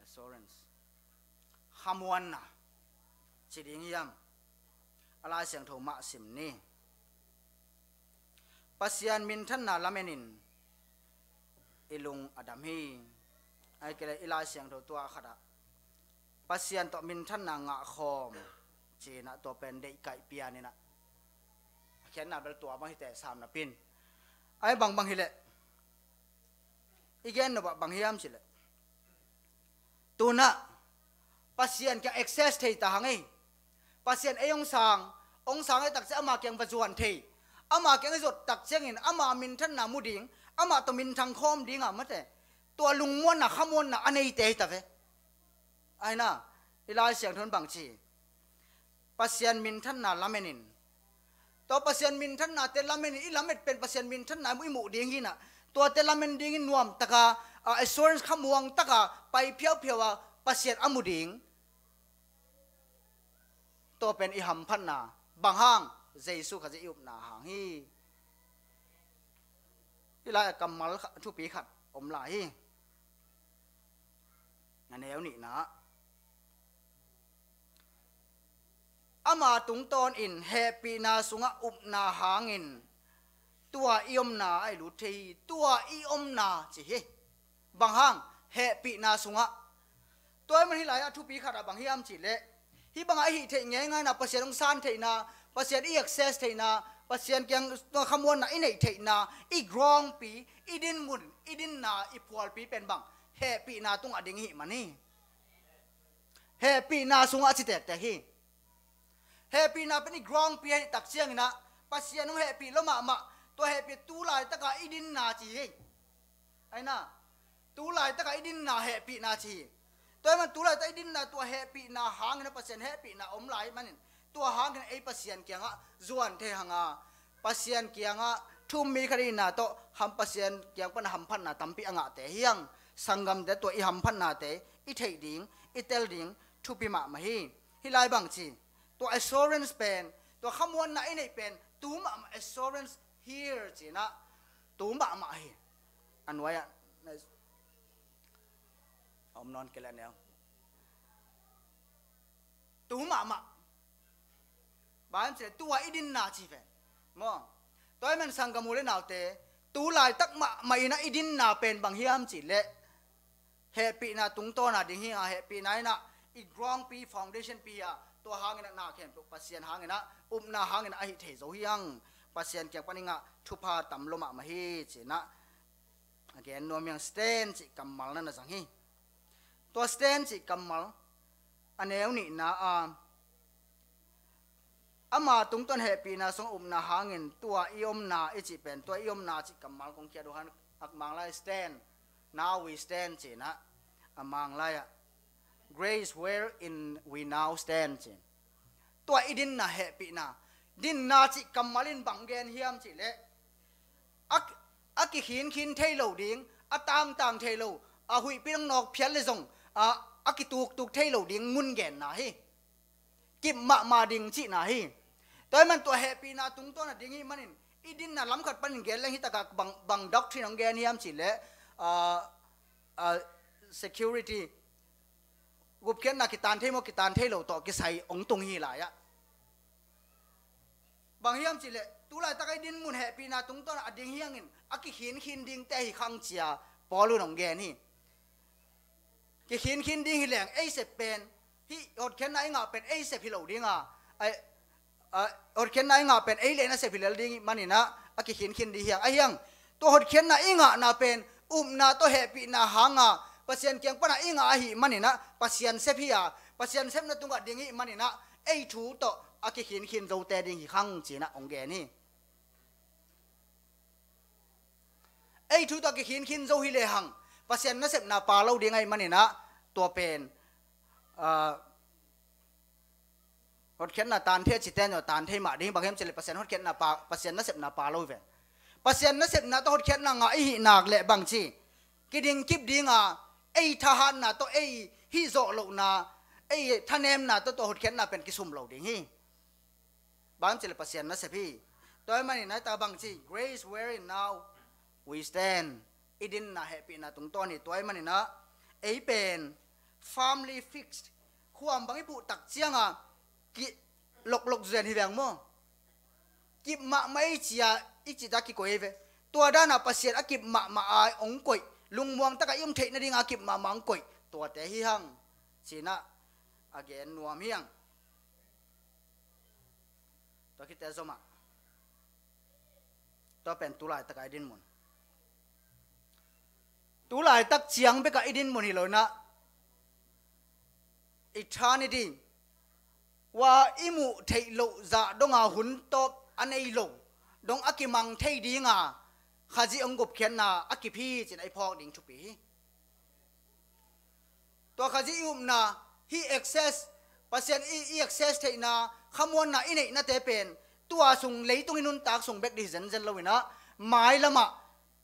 Assurance. Khamuanna ci ding hiam? A Lai Siangtho mah sim ni. Pasian minthanna lamenin i lung a dam hi. Ahih kei leh i Lai Siangtho tua khatah Pasian tawh minthanna ngahkhawm ci-in ah tua pen deihkaih pian in ah, a khiatna bel tua bang hi teh, sam napi-in. Ahi bangbang hi leh i gen nop ah bang hiam cih leh, tu-in ah Pasian kiang access thei ta hang ei. Pasian ei hong sang, hong sang ei tak ciang ama kiang va zuan thei. Ama kiang i zuat tak ciangin ama minthanna mu ding, amah tawh minthang khawm ding a mate. Tua lungmuanna, khamuanna a neite hi ta ve. Ahi na, i Lai Siangtho in bang ci? Pasian minthanna lamenin. Tua Pasian minthannate lamenin, i lamet pen Pasian minthanna i muh ding hi in ah, tuate lamen dingin nuamtaka, a, assurance khamuang taka pai phiaupiau a Pasian a mu ding. Tua pen i hamphatna. Bang hang? Jesu Khazih i upna hang hi. Hih lai-ah kammal khat, thupi khat om lai hi. A neu nihna ah, ama tungtawnin hehpihna sungah upna hangin tua i omna ah i lut thei hi. Tua i omna ci hi. Bang hang? Hehpihna sungah. Tua ahih manin hih lai-ah thupi khat ah bang hiam cih leh, hih bangah i hih theih ngeingaina, Pasian hong san theihna, Pasian i access theihna, Pasian kiang khamuanna i neih theihna, i groundpi, i dinmun, i dinna, i phualpi pen bang? Hehpihna tungah ding i hih man hi. Hehpihna sungah a ci tektek hi. Hehpihna pen i groundpi ahih tak ciangin ah, Pasian hong hehpih lua mahmah, Tua hehpih tu laitaka i dinna ci hi. Aina, tu laitaka i dinna hehpihna ci hi. Tua ahih man tu laitaka i dinna tua hehpihna hangin a Pasian hehpihna om lai manin tua hangin ei Pasian kiangah zuan thei hanga, Pasian kiangah thu um mi khat ihihna tawh ham Pasian kiang pana hamphatna tampi a ngahte hi hang. Sanggamte tua i hamphatnate i theih ding, i tel ding thupi mahmah hi. Hih lai bang ci, tua assurance pen, tua khamuanna i neih pen tu mahmah, assurance here cinah tu mahmah hi. A nuai-ah a om nawn kei leh a neu tu mahmah. Bang hiam cih leh tua i dinna ci pen maw? Tua ahih man sanggam u le naute, tu laitak mahmah inah i dinna pen bang hiam cih leh hehpihna tungtawna ding hi a, hehpihna inah i ground pi, foundation pi hi a, tua hanginah na khempeuh Pasian hanginah, upna hanginah ahi thei zo hi hang. Pasian kiang pan i ngah thupha tam lo mahmah hi cinah a gen nuam hi hang. Stand cih kammal na na zang hi. Tua stand cih kammal a neu nihna a, ama tungtawn hehpihna sung upna hangin tua i omna i cih pen, tua i omna cih kammal kong khiat uh hang. A Manglai stand, now we stand cinah, a Manglai ah, grace wherein we now stand cin. Tua i dinna hehpihna, dinna cih kammal in bang gen hiam cih leh a, a kikhinkhin thei lo ding, a tangtang thei lo, a huihpi dong nawk phial le zong a, a kituktuk thei lo ding mun genna hi. Kip mahmah ding cihna hi. Tua ahih man tua hehpihna tungtawn a ding hi manin i dinna lam khat panin gen leng hi takah bang, bang doctrine hong gen hiam cih leh, ah, ah, security, gupkhiatna kitan thei maw, kitan thei lo tawh kisai hong tung hi lai-ah. Bang hiam cih leh tu laitaka i dinmun hehpihna tungtawn a ding hi hangin a kikhinkhin dingte hi khang cia Paul un hong gen hi. Kikhinkhin ding hi leng ei sep pen, hih hotkhiatna i ngah pen ei sep hi lo ding a, ai, a, hotkhiatna i ngah pen ei le na sep hi lel ding ih maninah a kikhinkhin ding hi hang. Ahi hang, tua hotkhiatna i ngahna pen upna tawh hehpihna hanga Pasian kiang pana i ngah ahih maninah Pasian sep hi a, Pasian sepna tungah ding ih maninah ei thu tawh a kikhinkhin zote ding hi khang cinah hong gen hi. Ei thu tawh a kikhinkhin zo hi lehang Pasian nasepna pha lo ding ahih maninah tua pen, ah, hotkhiatna tan thei a cite nua tan thei mah ding, bang hiam cih leh Pasian hotkhiatna pha, Pasian nasepna pha lo hi ve. Pasian nasepna tawh hotkhiatna ngah i hih nak leh bang ci, kiding kip ding a, ei thahatna tawh, ei hih zawh lohna, ei thanemna tawh tua hotkhiatna pen kisum lo ding hi. Bang cih leh Pasian nasep hi. Tua ahih manin a, tua bang ci, grace wherein now we stand. I dinna hehpihna tungtawn hi. Tua ahih maninah ei pen firmly fixed, khuam bang i puh tak cianga ki loklok zen hi veng maw? Kip mahmah i cia, i cita kikoih hi ve. Tua dana Pasian a kip mahmah a hong koih, lungmuang taka i om theih nadinga kip mahmah hong koih, tuate hi hang cinah a gen nuam hi hang. Tua khit teh zomah, tua pen tu laitaka i dinmun, tu laitak ciang bekah i dinmun hi lo inah, eternity ua i muh theih loh zah donga hun tawp a nei lo dong a kimang thei dinga Khazih hong gupkhiatna a kip hi cinah i phawk ding thupi hi. Tua Khazih i upna, hih access, Pasian i, i access theihna, khamuanna i neihnate pen tua sung, leitung i nuntak sung bek ding hi zenzen lo inah, mailamah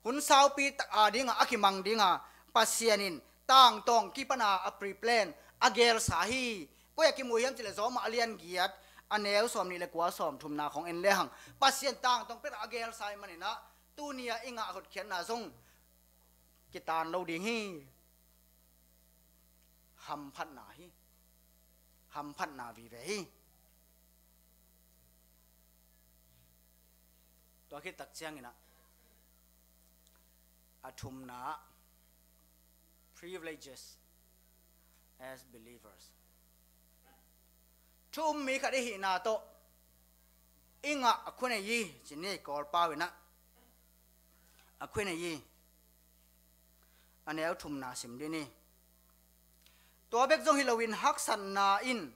hun saupi tak a dinga a kimang dinga Pasian in tangtawng kipana a pre-plan a gelsa hi. Koi a kimu hiam cih leh Zawmah a lian giat, a neu sawm nih le kua, sawm thumna khong en lehang Pasian tangtawng pek a gelsa ahih maninah tuni-a i ngah hotkhiatna zong kitan lo ding hi. Hamphatna hi. Hamphatna vive hi. Tua khit tak cianginah a thumna, privileges as believers. Thu um mi khat i hihna tawh i ngah a khua nei hi, ci ni, Kawlpau inah a khua nei hi. A neu thumna sim dih ni. Tua bek zong hi loin haksatna in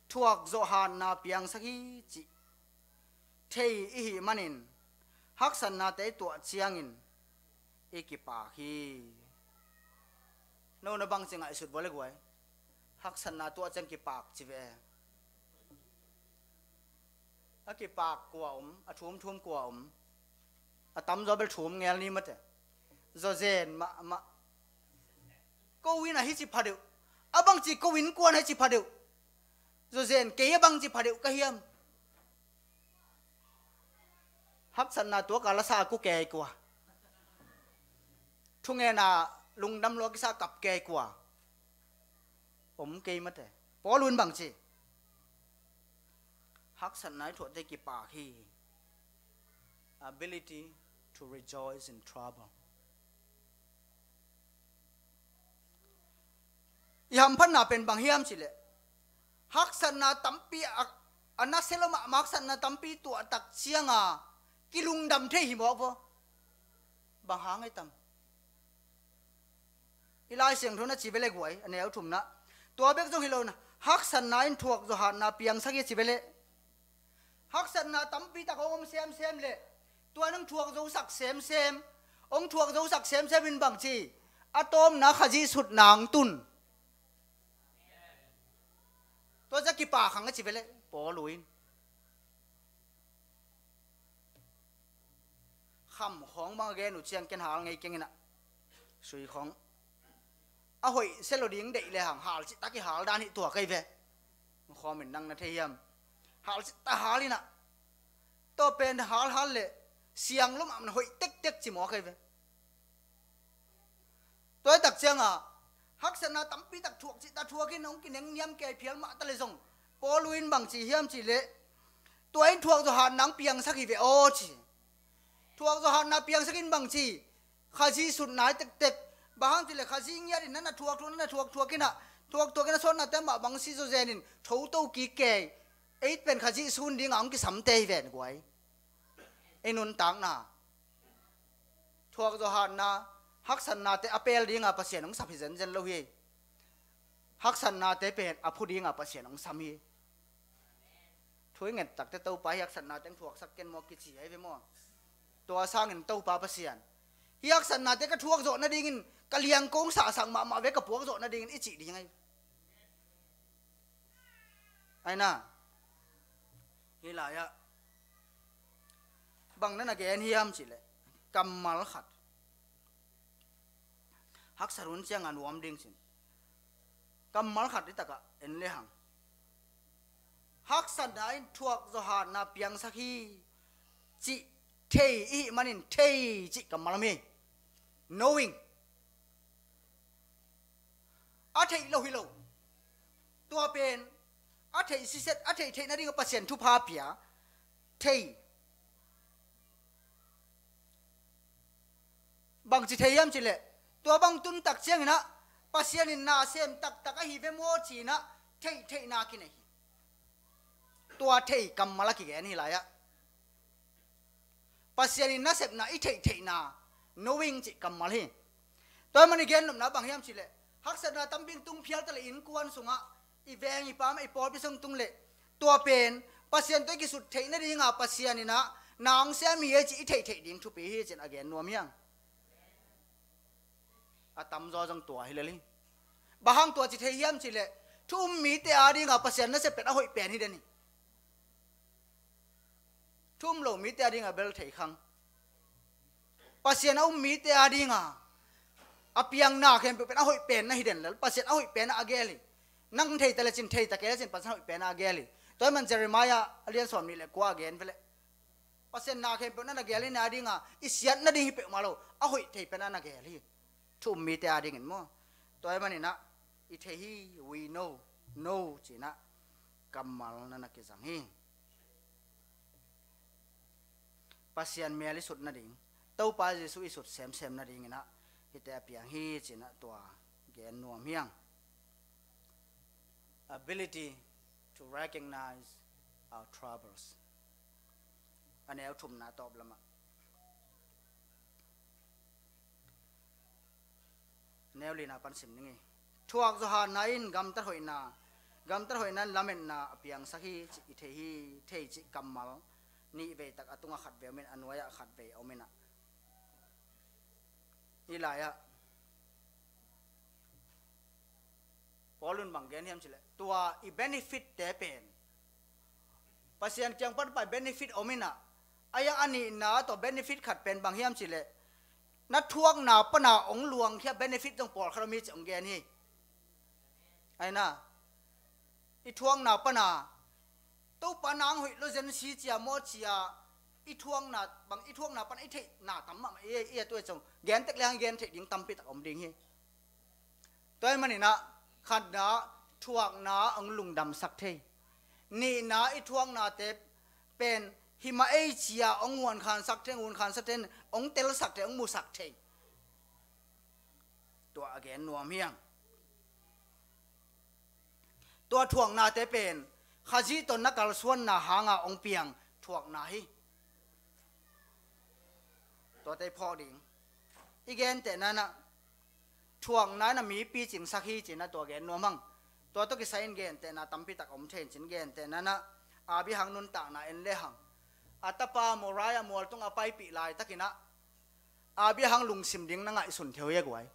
thuak zawh hatna piangsak hi cih thei i hih manin, Haksatnate i tuah ciangin i kipak hi. No na bang ci ngaihsut vua le guai. Haksatna tuah ciang kipak ci ve. A kipak kua om, a thum thum kua om. A tamzaw bel thum ngel ni mate. Zawzen mahmah. Ko in a hi ci pha deuh. A bangci ko innkuan a hi ci pha deuh. Zawzen kei a bangci pha deuh ka hiam? Haksatna tuak a la sa ku kei kua? Thungena lungdam lua kisa kap kei kua? Om kei mate. Paul in bangci? Haksatna i thuahte kipak hi. Ability to rejoice in trouble. I hamphatna pen bang hiam cileh, haksatna tampi a, a nasia lo mahmah haksatna tampi tuahtak cianga kilungdam thei hi mawk vaw. Bang hang ei tam? I Lai Siangtho na ci ve le guai, a neu thumna. Tua bek zong hi lo na, haksatna in thuak zawhatna piangsak hi a ci ve le. Haksatna tampi tak hong om semsem le, tua in hong thuak zosak semsem. Hong thuak zosak semsem in bang ci? A tawmna Khazih sut nang tun. Tua za kipa khang a ci ve le, Paul in. Kham khawng bang a gen uh ciang ken hal ngei keng inah. Sui khawng. A hoih sia lo ding deih le hang hal cihtak i hal dan hi tua kei ve. Khawm in nang na thei hiam? Hal cihtak hal inah. Tua pen hal hal le siang lo mahmah hoih tektek ci maw kei ve. Tua tak cianga haksatna tampi tak thuak cihtak thuak in hong kineng niam kei phial mah ta le zong Paul in bang ci hiam cileh, tua in thuak zawhatna hong piangsak hi ve aw ci. Thuak zawhatna piangsak in bang ci? Khazih sut nai tektek. Bang hang cileh Khazih ngiat in na na thuak thuak, na na thuak thuak inah, thuak thuak inah sawtnate mah bang si zawzen in thoto kik kei. Ei pen Khazih sun dinga hong kisamte hi ven guai. Ei nuntakna thuak zawhatna, haksatnate a pel dinga Pasian hong sap hi zenzen lo hi. Haksatnate pen a phu dinga Pasian hong sam hi. Thu i nget takte Topa hi haksatnate hong thuaksak ken maw kici ahi ve maw? Tua sangin Topa Pasian hi haksatnate ka thuak zawh nadingin ka liangko hong sahsak mahmah ve ka puak zawh nadingin i cih ding ahi. Aina, hih lai-ah bang na na gen hiam cileh, kammal khat. Haksat hun cianga nuam ding cin kammal khat i takah en le hang. Haksatna in thuak zawhatna piangsak hi cih thei i hih manin thei cih kammal om hi. Knowing. A theih lo hi lo. Tua pen a theih siset, a theih theih nading a Pasian thupha pia. Thei. Bangci thei hiam cileh, tua bang tun tak cianginah Pasian in na sem taktak ahi ve maw cinah theih theihna kinei hi. Tua thei kammal a kigen hi lai-ah. Pasian in nasepna i theihtheihna, knowing cih kammal hi. Tua man i gen nopna bang hiam cileh, haksatna tampi in tung phial ta le innkuan sungah, i veng i pam i pawlpi sung tung le, tua pen Pasian tawh i kisut theih nadinga Pasian inah nang sem hi ei cih i theihtheih ding thupi hi cin a gen nuam hiang. A tamzaw zong tua hi lel hi. Bang hang tua ci thei hiam cileh, thu um mite a dinga Pasian nasep pen a hoih pen hi den hi. Thu um lo mite a dinga bel thei khang. Pasian a um mite a dinga a piangna khempeuh pen a hoih pen na hi den lel, Pasian a hoih pen a gel hi. Nang thei ta le cin, thei ta kei le cin Pasian a hoih pen a gel hi. Tua hi man Jeremiah a lian sawm nih le kua a gen ve le. Pasian na khempeuh na na gel hi na dinga i siat nading hi peuhmah lo, a hoih thei pen a na gel hi. Thu um mite a dingin maw? Tua hi maninah i thei hi, we know, know cinah kammal na na kizang hi. Pasian mel i sut nading, Topa Jesuh i sut semsem nadinginah hite a piang hi cinah tua gen nuam hiang. Ability to recognize our troubles. A neu thumna tawp lamah. Neu lina pan sim ning hi. Thuak zawhatna in gamtat hoihna, gamtat hoihna in lametna a piangsak hi cih i thei hi, thei cih kammal Nih vei tak a tungah khat vei om in, a nuai-ah khat vei om in ah. Hih lai-ah Paul in bang gen hiam cih leh, tua i benefit-te pen Pasian kiang pan pai benefit om in ah, a hiang a nihna tua benefit khat pen bang hiam cih leh, na thuakna pana hong luangkhia benefit zong pawlkhat om hi ci hong gen hi. Aina, i thuakna pana Topa nang hoih lo zen si cia maw cia, i thuakna bang, i thuakna pana i theihna tam mahmah, i, i a tuai cong gen tek le hang gen theih ding tampi tak om ding hi. Tua ahih manin ah, khatna, thuakna hong lungdamsak thei. Nihna, i thuaknate pen hi mah ei cia hong huankhansak thei, hong huankhansak thei, hong telsak thei, hong musak thei. Tua a gen nuam hi hang. Tua thuaknate pen Khazih tawh na kalsuanna hanga hong piang thuakna hi. Tuate i phawk ding. I gentehna in ah, thuakna in ah mi picingsak hi ci-in ah tua gen nuam hang. Tua tawh kisai in gentehna tampi tak om thei in cin, gentehna in ah, Abraham nuntakna en le hang. A tapa Moriah mual tungah a paipih laitakin ah, Abraham lungsim ding na ngaihsun thei uh hi a guai.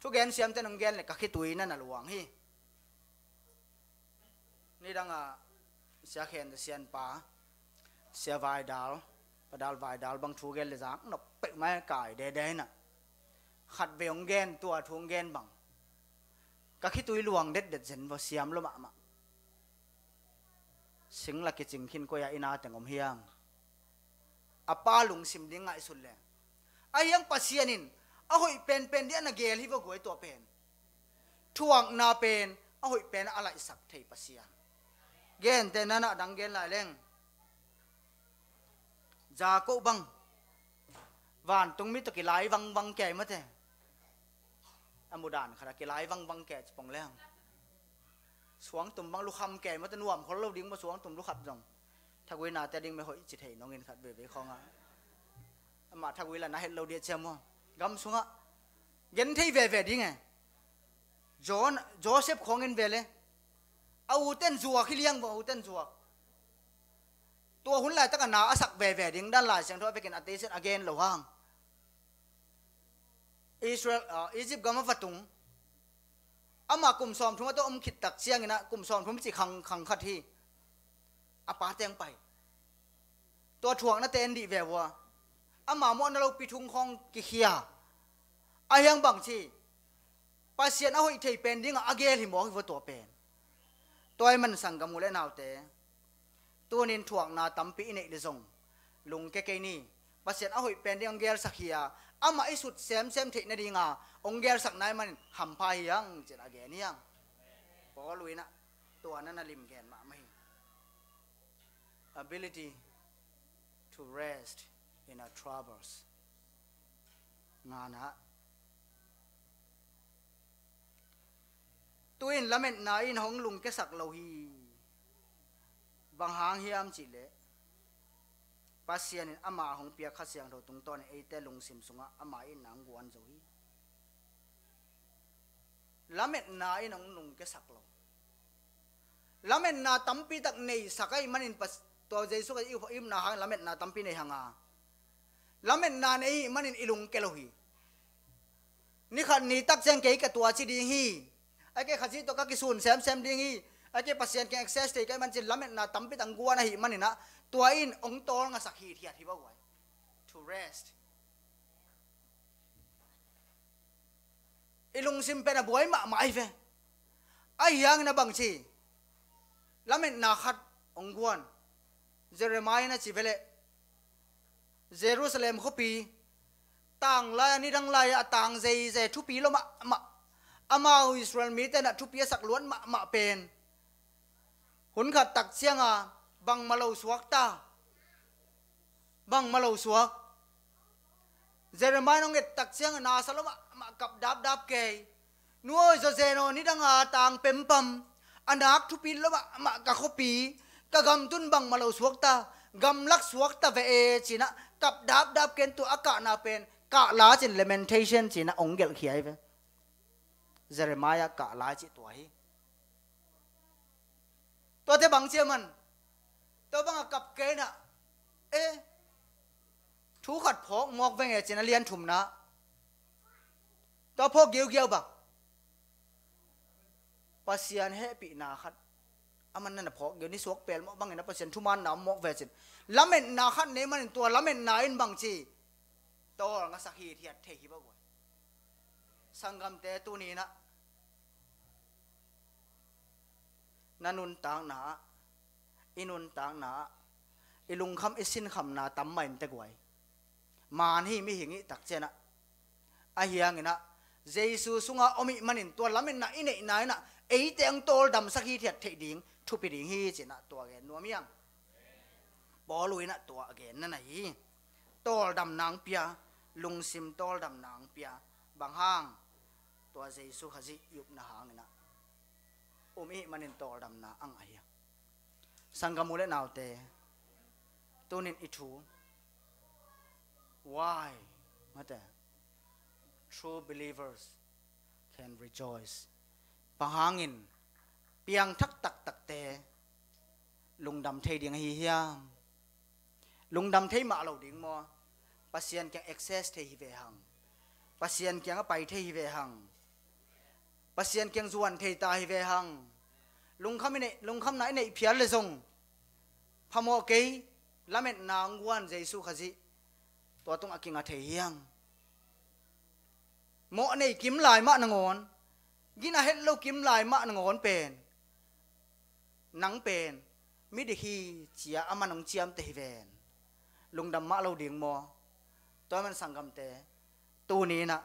Thugen siamte in hong gen leh ka khitui na na luang hi. Nidangah Sia Khen, Sia Sianpa, Sia Vaidal, Pa Dal Vaidal bang thu gen leh zak nop peuhmah, kai dede in ah. Khat vei hong gen, tua thu hong gen bang ka khitui luang detdet zen vua, siam lua mahmah. Singla kicing khin koi-ah i na teng om hiam? A pa lungsim ding ngaihsun leng, a hiang Pasian in a hoih penpen ding a na geel hi vua guai, tua pen. Thuakna pen a hoih pen a laihsak thei Pasian. Gentehna in ah dang gen lai leng, Jakob bang vantung mi tawh kilai vangvang kei mate. A mudan khat ah kilai vangvang kei ci pong leng. Suangtum bang lukham kei mate, nuam khol lo ding maw, suangtum lukhap zong. Thaguinate ding meh hoih ci thei nong in khat veivei khawngah. Amah thagui la na het lo ding a cia maw. Gam sungah gen thei veve ding e. John, Joseph khawng en ve le. A uten zuak hi liang vua, a uten zuak. Tua hun laitak a na a sak veve ding dan Lai Siangtho a vekin a teisen a gen lo hang. Israel, ah, Egypt gam a va tung. Amah kum sawmthum a tawh om khit tak ciangin ah, kum sawmthum ci khang, khang khat hi. A pa teng pai. Tua thuaknate en dih ve vua. Ama mawhna lopi thung khawng kikhia. A hiang bang ci, Pasian a hoih thei pen dingah a geel hi mawk hi vua tua pen. Tua ahih man sanggam u le naute, tunin thuakna tampi i neih le zong lungke kei ni. Pasian a hoih pen ding hong geelsak hi a, amah i sut semsem theih nadinga hong geelsak na hih manin hampha hi hang, ci-in a gen hi hang. Paul in ah tua na na lim gen mahmah hi. Ability to rest in our troubles. Ngana. Tu-in lametna in hong lungkiasak lo hi. Bang hang hiam cih leh, Pasian in ama hong piak Kha Siangtho tungtawnin eite lungsim sungah ama itna hong guan zo hi. Lametna in hong lungkiasak lo. Lametna tampi tak neisak ahih manin pas-, tua Jesu Khrih i upna hangin lametna tampi nei hang a, lametna nei ahih manin i lungkia lo hi. Ni khat ni tak ciang kei ka tua ci ding hi. Ahih kei Khazih tawh ka kisun semsem ding hi. Ahih kei Pasian kiang access thei ka hih manin ci-in lametna tampi tak hong guan ahih manin ah, tua in hong tawlngasak hithiat hi vua guai. To rest. I lungsim pen a buai mahmah ahi ve. Ahi hangin a bang ci, lametna khat hong guan. Jeremiah na ci veleh, Jerusalem khuapi, tanglai a nidang lai-ah a tang zeizei, thupi lua mahmah. Amau Israel mite in ah thupi a sak luat mahmah pen, hun khat tak cianga bangmah lo suak ta. Bangmah lo suak. Jeremiah in hong et tak cianga nasa lua mahmah, kap dapdap kei. Nu aw, zaw zen aw, nidanga tang pempam, a nak thupi lua mahmah ka khuapi, ka gam tun bangmah lo suak ta, gamlak suak ta ve e, ci-in ah kap dapdap kei. Tua a kahna pen Kahla ci-in, Lamentation ci-in ah hong gelhkhia hi ve. Jeremiah Kahla cih tua hi. Tuate bang ci a man, Tua banga kap kei na. Eh, thu khat phawk mawk venge cin a lian thumna. Tua phawk giugiau bang. Pasian hehpihna khat. Aman nana phawk giu ni suak pel mawk bangin a Pasian thumaanna om mawk ve cin. Lametna khat nei manin tua lametna in bang ci. Tawl ngasak hithiat thei hi bak guai. Sanggamte tuninah. Na nuntakna ah. I nuntakna ah. I lungkham i sinkhamna tam mah in te guai. Maan hi mihing i takcianah. Ahianginah. Jesu sunga om ih manin tua lametna i neihna inah. Eite ang tawldamsak hithiat theih ding. Thupi ding hi cinah tua gen nuam hiang. Paul uh inah tua a gen nana hi. Tawldamna ang pia. Lungsim tawldamna ang pia. Bang hang. Tua Jesu Khazih i upna hanginah. Um ih manin tawldamna ang ahi. Sanggam u le naute. Tunin i thu. Why? Mate. True believers can rejoice. Bang hangin piangthak taktakte lungdam thei ding ahi hiam? Lungdam thei mah lo ding maw? Pasian kiang access thei hi ve hang. Pasian kiang a pai thei hi ve hang. Pasian kiang zuan thei ta hi ve hang. Lungkham i neih, lungkhamna i neih phial le zong. Phamawh kei, lametna ang guan Jesu Khazih. Tua tung a kinga thei hiang. Mawh nei kim lai mah nangawn. Gina het lo kim lai mah nangawn pen. Nang pen midik hi cia a man hong ciamte hi ven. Lungdam mah lo ding maw? Tua man sanggamte. Tuninah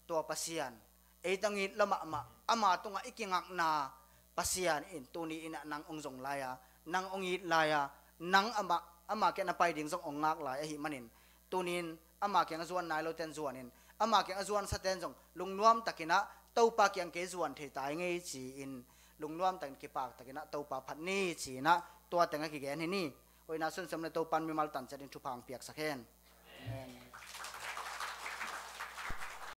tua Pasian. Ei tang it lo mahmah ama tungah i kingakna Pasian in tuni inah nang hong zong lai-a, nang hong it lai-a, nang amah ama kiang a pai ding zong hong ngak lai ahi manin. Tunin ama kiang a zuan nai loten zuanin ama kiang a zuan saten zong lungnuam takinah Topa kiang kei zuan thei tai ngei ci-in lungnuam takin kipak takinah Topa phat ni cinah tua teng a kigen hi ni. Hoihna sunsiam le Topan mimal tanciat in thupha hong piaksak hen. Amen.